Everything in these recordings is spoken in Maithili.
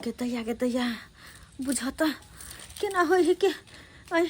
गे दैया गे दैया बुझऽ तऽ केना होइ है के आइ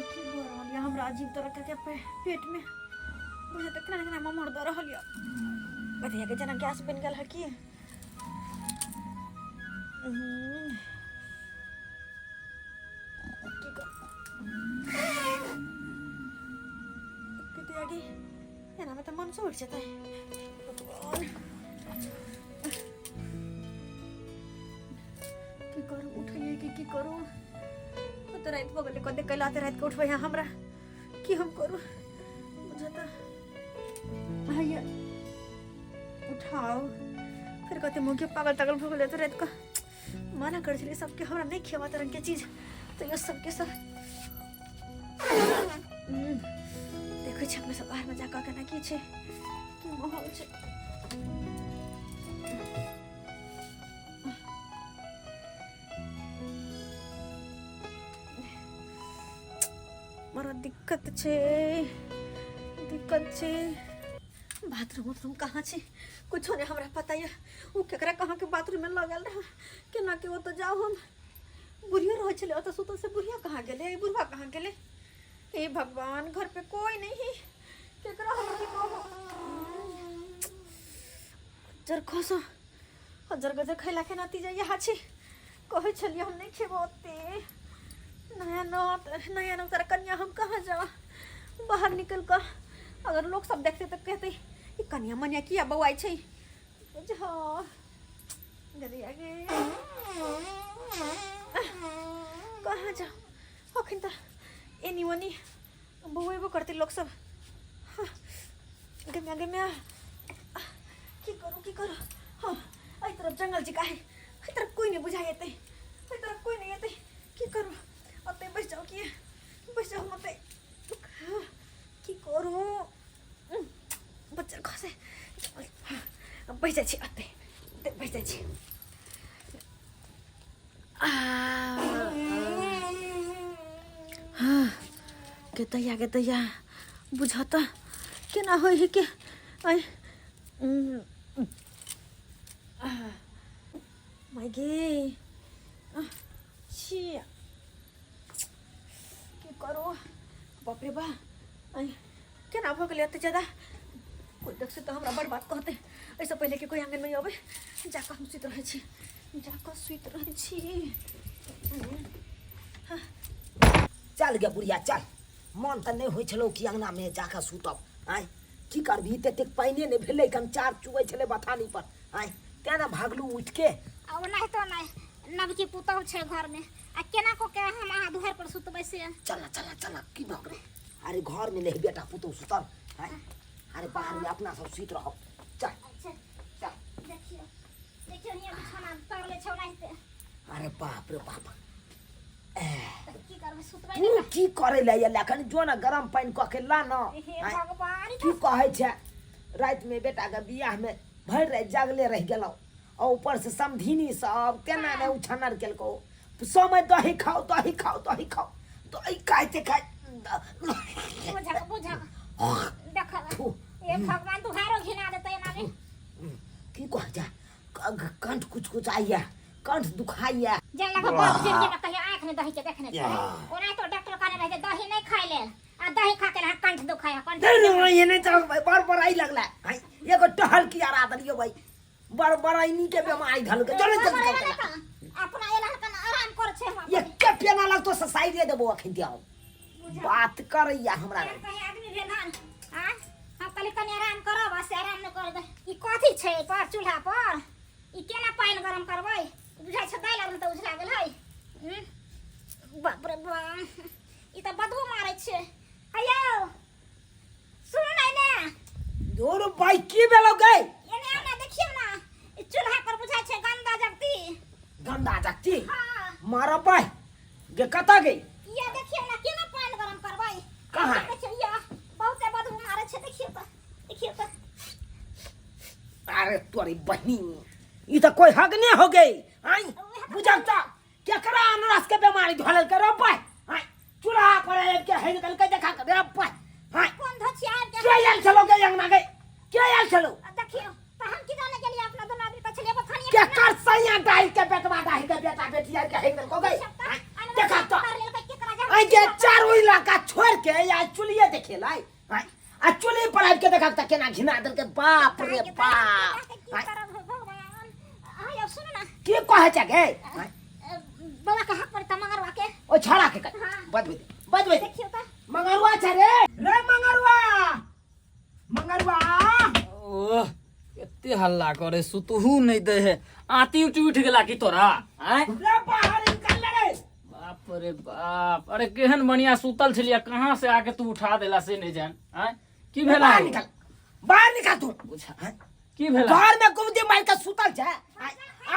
की भऽ रहल यऽ हमरा अजीब तरह के पेट में बुझे तऽ केना केना ममोर दऽ रहल यऽ बधिया के जेना गैस बनि गेल है की। की कर कते आगे एना में तऽ मन से उठि जेतै भगवान, की करू, उठैए कि की करू? तऽ राति भऽ गेलै, कते कैला तऽ राति के उठबै है हमरा? की हम करू बुझता हैया, उठाओ। फिर कहते मुँह के पागल तागल भऽ गेलै। तऽ राति कऽ मना करै छलियै सबके, हमरा नहि खेबा तरंग के चीज, तैयो सबके सब। देखै छी अपने सब बाहरमे जाकऽ केना की छै, की माहौल छै। बड़ा दिक्कत छै, दिक्कत छै। बाथरूम उथरूम कहाँ छै? कुछो नहि हमरा पता यऽ। ओ केकरा कहाँ के बाथरूम में लऽ गेल रहै, केना के ओतऽ जाउ हम? बुढ़ियो रहै छलै ओतऽ सुतल, से बुढ़िया कहाँ गेलै? बुढ़वा कहाँ गेलै? हे भगवान, घर पे कोई नहीं है, केकरा हम की कहू? जर खसो हजर गजर खैला के नतीजा इएह छै। कहै छलियै हम नहि खेबो ओते। नया नौत, नया नौतर कन्या हम कहाँ जाउ बाहर निकल कऽ? अगर लोक सब देखतै तऽ कहतै ई कन्या मनिया किया बौआइ छै। बुझो गदैया गे, कहाँ जाउ? अखन तऽ एनी ओनी बौएबो करतै लोक सब। गे म्या, गे म्या, की करू, की करू? हाँ, एहि तरफ जंगल जी काहे, एहि तरफ कोई नहीं बुझाइ एतै, एहि तरफ कोई नहीं एतै। की करू? ओतै बैस जाउ की? बैस जाउ हम ओतै। की करू? बच्चा खसे, बैस जाइ छी ओतै, ओतै बैस जाइ छी। हाँ, के दैया गे दैया, बुझऽ तऽ केना होइ है के आइ माय गे। छी, की करू? बाप रे बा, आइ केना भऽ गेलै एते ज्यादा? कोइ देखतै तऽ हमरा बड़ बात कहतै। एहिसँ पहिले कि कोइ आङ्गनमे अबै, जाकऽ हम सुति रहै छी, जाकऽ सुति रहै छी। चल गे बुढ़िया चल। मन तऽ नहि होइ छलौ कि अङ्गनामे जाकऽ सुतब। आँय, की करबही, ततेक पानिए नहि भेलै, कंचार चुबै छलै बथानी पर। आँय, तेँ ने भागलू उठिके। आ ओनाहितो नहि नवकी पुतहु छै घरमे, आ केना कऽ के हम अहाँ दुआरि पर सुतबै से? चल ना, चल ना, चल ना। की भऽ गेलै? अरे घरमे नहि बेटा पुतहु सुतल? आँय, अरे बाहरमे अपना सब सुति रहब। चल। अच्छा। चल। देखियौ, देखियौ, हियाँ बिछौना तरले छै ओनाहिते। अरे बाप रे बाप। तऽ की करबै, सुतबै? तू की करै लए एलै अखन? जो ने गरम पानि कऽ के ला न। हे आँय, भगवान। की कहै छै, रातिमे बेटाके बियाहमे भरि राति जागले रहि गेलहुँ, आ ऊपर से समधिनी सब केना ने उछन्नर केलकौ। समय दही खाओ, दही खाओ, दही खाओ, दही खाइते खाइत बुझक बुझक देख। थू। हे भगवान, दुहारो घिना देतै एना मे। की कहै छै, कंठ कुछ कुछ आइया, कंठ दुखाइया। जेन लगा बाप जिंदगी में कहियो आंख में दही के देखने छै। ओना तो डॉक्टर कहने रहे जे दही नहीं खाय लेल, आ दही खा के रहा कंठ दुखाय कंठ। नहीं नहीं, ये नहीं चल भाई, बार बार आई लगला हाय। एगो टहल की आरा दलियो भाई, बार बार आई के बीमारी धल के चल जल्दी चल। अपना एला कन आराम कर छै हम। ये के पेना लगतो ससाई दे देबो अखन दियाओ। बात करैया हमरा केहन कहीं आदमी भेल हन आँय हम कहली कनि आराम करब आ से आराम नहि कर दे ई कथी छै एहि पर चूल्हा पर ई केना पानि गरम करबै बुझाइ छै दालि आर तऽ उझला गेल है बाप रे बाप ई तऽ बदबू मारै छै हेयौ सुनू ने ने दूर भाई की भेलो गई एने आउ ने देखियौ ने ई चूल्हा पर बुझाइ छै गन्दा जगती गंदा जगती हाँ मारा भाई गे कतऽ गई ये देखियौ ने केना पानि गरम करबै कहाँ? देखियौ ये बहुते बदबू मारै छै देखियौ तऽ देखियौ तऽ अरे तोरी बहनी ई तऽ कोई हक नहीं हो गई आई बुझल तऽ केकरा अनरस के बीमारी धोलल के रे भाई आई चूल्हा पर आबि के हेग देलकै देखा के रे भाई आई कोन धोछी आबि के आयल छलो गे अंगना गे के आयल छलो देखियौ तऽ हम की जाने गेलियै अपना दुनू आदमी तऽ छलियै बथानिये के कर सैया डाल के बेटवा डाल के बेटा बेटी आर के हेग देलको गे देखा तो आई जे चारू इलाका छोड़ के या चुलिए देखे लाई आई आ चुली पर आबि के देखा त केना घिना देलकै बाप रे बाप की करब हे भगवान आय सुन ना की कहै छै गे बाबा के हाथ पर त मंगरवा के ओ छड़ा के हाँ। बजबै दे बजबै दे देखियो त मंगरुआ छै रे रे मंगरुआ मंगरुआ ओह एते हल्ला करे सुतहू नहीं दे है आती उठी उठ गेला की तोरा आय रे बाहर निकल रे बाप रे बाप अरे केहन बढ़िया सुतल छलिया कहाँ से आके तू उठा देला से नहीं जान आय की भेला बाहर निकल बाहर निकल तू बुझा की भेला घर में गुमदी मार के सुतल छै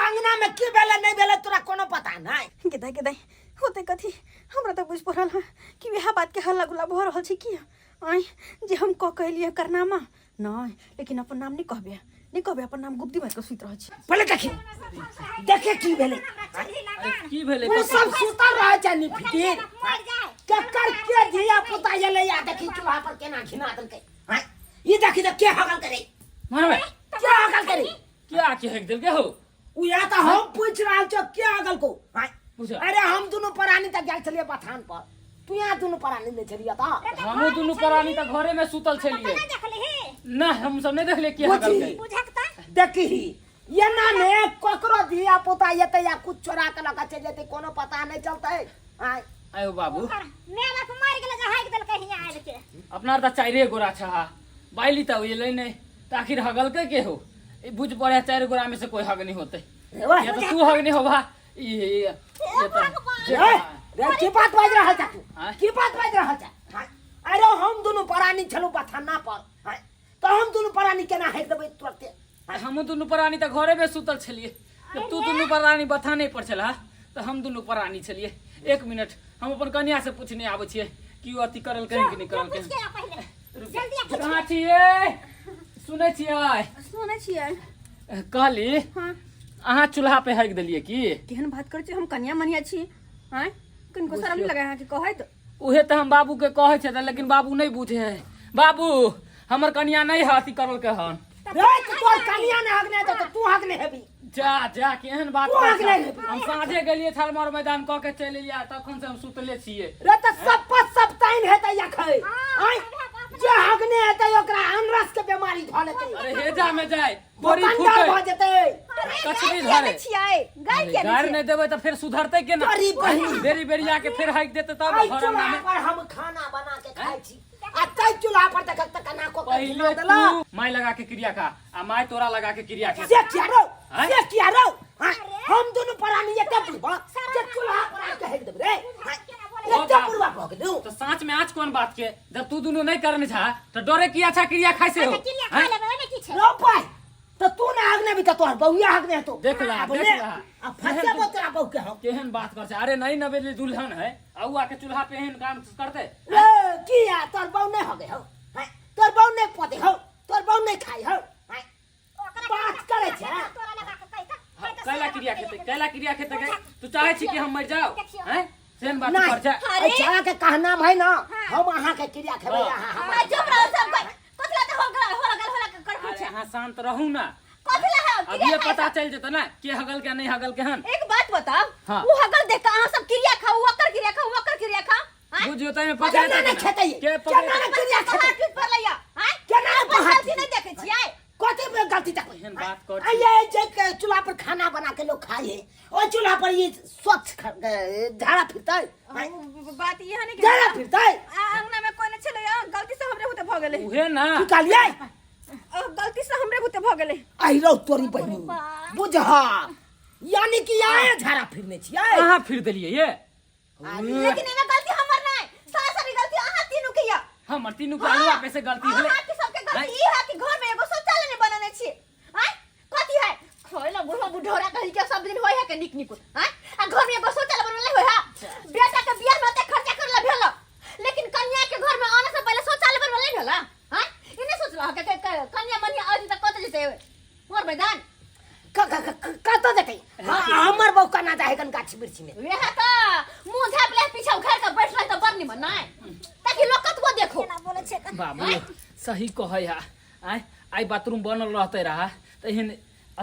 आंगना में की भेलै नहीं भेलै तोरा कोनो पता नहीं गेदाइ गेदाइ होतै कथी हमरा तऽ बुझि पड़ल हँ कि वएह बातके हल्ला गुल्ला भऽ रहल छै की आँय जे हम कऽ के एलियै करनामा नहि लेकिन अपन नाम नहि कहबै नहि कहबै अपन नाम गुप्ती मारि कऽ सुति रहल छी पहिले देखी देखे की भेलै अरे की भेलै ओ सब सुतल रहै छै नि फिकिर केकर के धिया पुता एलै आ देखी चूल्हा पर केना घिना देलकै आँय ई देखी तऽ के हगल करे मारबे के हगल करे क्या के हेक देलकै हो उहे तऽ हम पूछि रहल छियौ के हगल को आँय पूछ। अरे हम दुनू प्राणी तऽ गेल छलियै बथान पर तू यहाँ दुनू प्राणी नहि छलियै तऽ हमहूँ दुनू प्राणी तऽ घरे में सुतल छलियै ना हम सब नहीं देखले के बुझी। हगलकै देखी एना ने ककरो धिया पुता एतै या कुछ चोरा के लऽ के चलि जेतै कोनो पता नहि चलतै आँय आयो बाबू अपना तऽ चारिए गोरा छहा बाइली तऽ एलै नहि तऽ आखिर हगलकै के हो ई बुझ पड़े चारि गोरा में से कोई हग नहीं होते रे वाह। या तो तू हग नहीं होबा ई ये तो रे रे की बात बाजि रहल छा तू आँय? की बात बाजि रहल छा आँय? अरे हम दुनू प्राणी छलहुँ बथाना पर आँय? तऽ हम दुनू प्राणी केना हेक देबै तुरते हमहूँ दुनू प्राणी तऽ घरे में सुतल छलियै जब तू दुनू प्राणी बथाने पर छलहा तऽ हम दुनू प्राणी छलियै एक मिनट हम अपन कनिया से पूछने आबै छियै कि ओ अथी करलकै कि नहि करलकै कहाँ छियै सुनै छियै सुनै छियै कहली हाँ अहाँ चूल्हा पे हगि देलियै की केहन बात करै छी हम कनिया मनिया छी आँय किनको शरम नहि लगै अहाँके कहैत उहे तऽ हम बाबू के कहै छै लेकिन बाबू नहि बुझे है बाबू हमर कनिया नहि है अथी करलकै हन रे तो तोर कनिया ने हगने तो तू हगने हेबी जा जा केहन बात तू करै हगने छह? हेबी हम साँझे गेलियै थालमार मैदान कऽ के चलि एलियै तखन से हम सुतले छियै रे त सब पर सब ताइन हेतै अखै आय जे हगने हेतै ओकरा अनरस के बीमारी ध लेतै अरे हेजा में जाय बड़ी बतंडर फूटे भऽ जेतै कचरी धरे छियै गाय किया गारि नहि नहि देबै तऽ फेर सुधरतै केना तोरी बहिन। बेरी बेरी आके फेर हाइक देतै तब एहि घर चूल्हा अंगना में पर हम खाना बना के खाइ छी आ तै चूल्हा पर देखत त केना को के पहिले घिना देलक तू माय लगा के क्रिया खा आ माय तोरा लगा के क्रिया खा से किया रौ आँय? से किया रौ आँय? हम दुनू प्राणी एते बुढ़बा जे चूल्हा पर आबि के हेक देबै रे आँय? एते बुढ़बा भऽ गेलौ तो साँच में आँच कोन बात के जब तू दुनू नहीं करने छा तो डरे किया छा क्रिया खाइ से हो आँय? रौ पाइ तऽ तू ना हगने भी तऽ तोहर बहुआ हगने हेतौ देख ला, आब देख ने, ला। आ फंसेबो तोरा बहु के हम केहन बात कर छे अरे नहीं नवेली दुल्हन है आ उ आके चूल्हा पे एहन काम करते रे किया तोहर बहु नहीं हगे हौ हैं? तोहर बहु नहीं पते हौ तोहर बहु नहीं खाइ हौ हैं? बात करै छै कैला क्रिया खेते कैला क्रिया खेते गए तू चाहे छी कि हम मर जाओ हैं सेन बात नहीं कर छै अरे छाड़ा के कहना है ना हम अहाँ के क्रिया खेबै हाँ। अहाँ हमर चुप रहो सब कोई कथला त हो गल हो गल हो गल कर अरे अहाँ शांत रहू ना कथला है अब ये पता चल जेतै ना के हगल के नहीं हगल के हन एक बात बताओ हाँ। वो हगल देख के अहाँ सब क्रिया खाओ ओकर क्रिया खाओ ओकर क्रिया खाओ आँय? बुझियो तै में केना पकड़े नहि खेतै के पकड़े केना नहि क्रिया पहाड़ खेतै टूट पड़लै या आँय? केना अपन पहाड़ गलती नहि देखै छियै कथी में गलती तक एहन बात कर आइए जे के चूल्हा पर खाना बना के लोग खाए है ओइ चूल्हा पर ये स्वच्छ झाड़ा फिरतै आ, उ बात इहे नहीं कि झाड़ा फिरतै आ अंगना में कोई नहीं छलै आ, गलती से हमरे होते भ गेलै उहे ना की कहलियै आ, गलती से हमरे होते भ गेलै आई रौ तोरी बहिनी बुझहा यानी कि आए झाड़ा फिरने छियै अहाँ फिर देलियै ये लेकिन एमे गलती हमर नहीं सारा सारी गलती अहाँ तीनू के या हमर तीनू के अलुआ पे से गलती भेलै अहाँ के सबके गलती ई है कि घर में एगो शौचालय नहीं बनने छी आय कथी है खोइला बुढ़वा बुढ़ौरा कहि के सब दिन होय है के निक निक आय आ घर में एगो शौचालय बनले होय है बेटा के बियाह में ओते खर्चा करला भेल लेकिन कन्या के घर में आने से पहले शौचालय बनवले नहीं भेल आय ई नहीं सोचला के कन्या मनिया आज तक कत जेते मोर मैदान कतऽ जेतै हाँ, हमर बहू केना जाए गन गाछी वृक्षी में वएह तऽ मुँह झाँप ले पीछा उखाड़ के बैठ रहे तऽ बड़ निमन नहि ताकि लोग कतबो देखो केना बोलै छै बाबू सही कहै हा आय आइ बाथरूम बनल रहते रहा तऽ एहन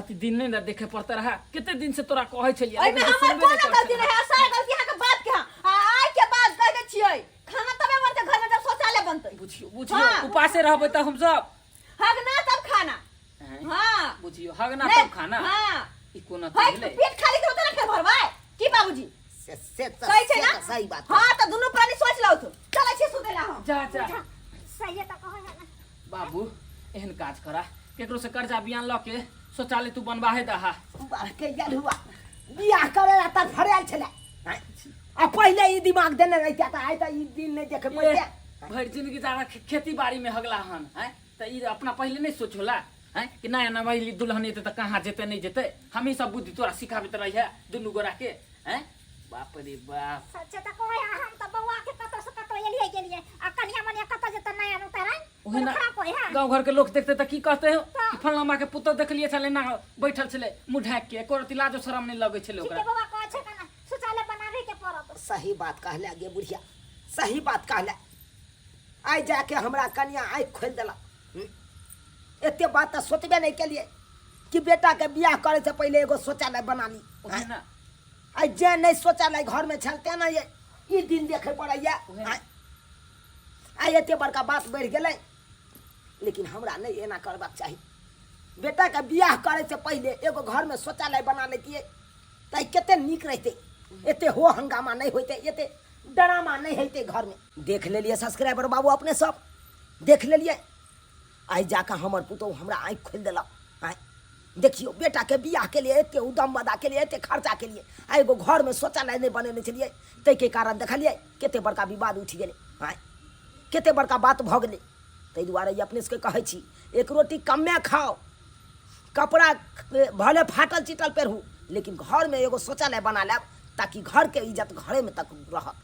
अति दिन नहि ने देखे पड़ते रहा कते दिन से तोरा कहै छलियै एहिमे लेकिन हमर सुनबे नहि कोनो गलती करै नहि है सारा गलती अहाँके बाप के है आ आइ के बाद कह दै छियै खाना तबे बनतै घर में जब शौचालय बनतै बुझियौ बुझियौ हाँ। उपासे रहबै तऽ हमसब हगना तब खाना आँय, हाँ बुझियौ हगना नहीं, तब खाना हाँ ई कोना है भेलै पेट खाली करो तऽ फेर भरबै की बाबूजी से तऽ सही छै से ना तऽ सही बात हाँ तऽ दुनू प्राणी सोच लौ तू चलै छी सुतै ला हम जा जा सही तऽ कहै है ना बाबू एहन काज करा केकरो से कर्जा बियान लऽ के शौचालय तू बनवाहे दहा बाह के गेल हुआ बियाह करे ला तऽ फड़ायल छलै आँय? आ पहिले ई दिमाग देने रहिते तऽ आइ तऽ ई दिन नहि देखे पड़ते भरि जिंदगी जादा खेती बाड़ी में हगला हन हैं तऽ ई अपना पहिले नहि सोचला हैं कि नया नवेली दुल्हन एतै तऽ कहाँ जेतै नहि जेतै हमही सब बुद्धि तोरा सिखाबैत रहिए दुनू गोरा के हैं बाप रे बाप सच्चे तऽ कहै है हम तऽ बौआ के कतौ से कतौ एलियै गेलियै आ कनिया मनिया कतौ जेतै नया नुतरन ओहे ना खराब होय है गाँव घर के लोग देखते तऽ की कहते हो कि फलना माँ के पुतोह देखलिए छलै ना बैठल छलै मुँह ढाकि के एको रत्ती लाजो शरम नहि लगै छलै ठीके ओकरा बौआ कहै छै कना शौचालय बनाबे के पड़त सही बात कहले गे बुढ़िया सही बात कहले आइ जाके हमरा कनिया आँखि खोलि देलक एते बात तऽ सोचबे नहि केलियै कि बेटाके बियाह करे से पहिले एगो शौचालय बना ली ओहे ना आइ जे नहि शौचालय घरमे छल तेना ये ई दिन देखे पड़ैया ओहे ना। आइ आइ एते बड़का बात बढ़ि गेलै लेकिन हमरा नहि एना करबाक चाही बेटाके बियाह करे से पहिले एगो घरमे शौचालय बना लैतियै तऽ कते नीक रहितै एते हो हंगामा नहि होइतै एते ड्रामा नहि होइतै घरमे देख लेलियै सब्सक्राइबर बाबू अपने सब देख लेलियै आइ जाकऽ हमर पुतहु हमरा आँखि खोलि देलक आँय देखियौ बेटाके बियाहके लिए एते उदम बदा के लिए एते खर्चा के लिए आ एगो घरमे शौचालय नहि बनेने छलियै ताहिके कारण देखलियै कते बड़का विवाद उठि गेलै आँय कते बड़का बात भऽ गेलै ताहि दुआरे ई अपने सबके कहै छी एक रोटी कमे खाउ कपड़ा भले फाटल चिटल पेरहू लेकिन घरमे एगो शौचालय बना लेब ताकि घरके इज्जत घरेमे तक रहत।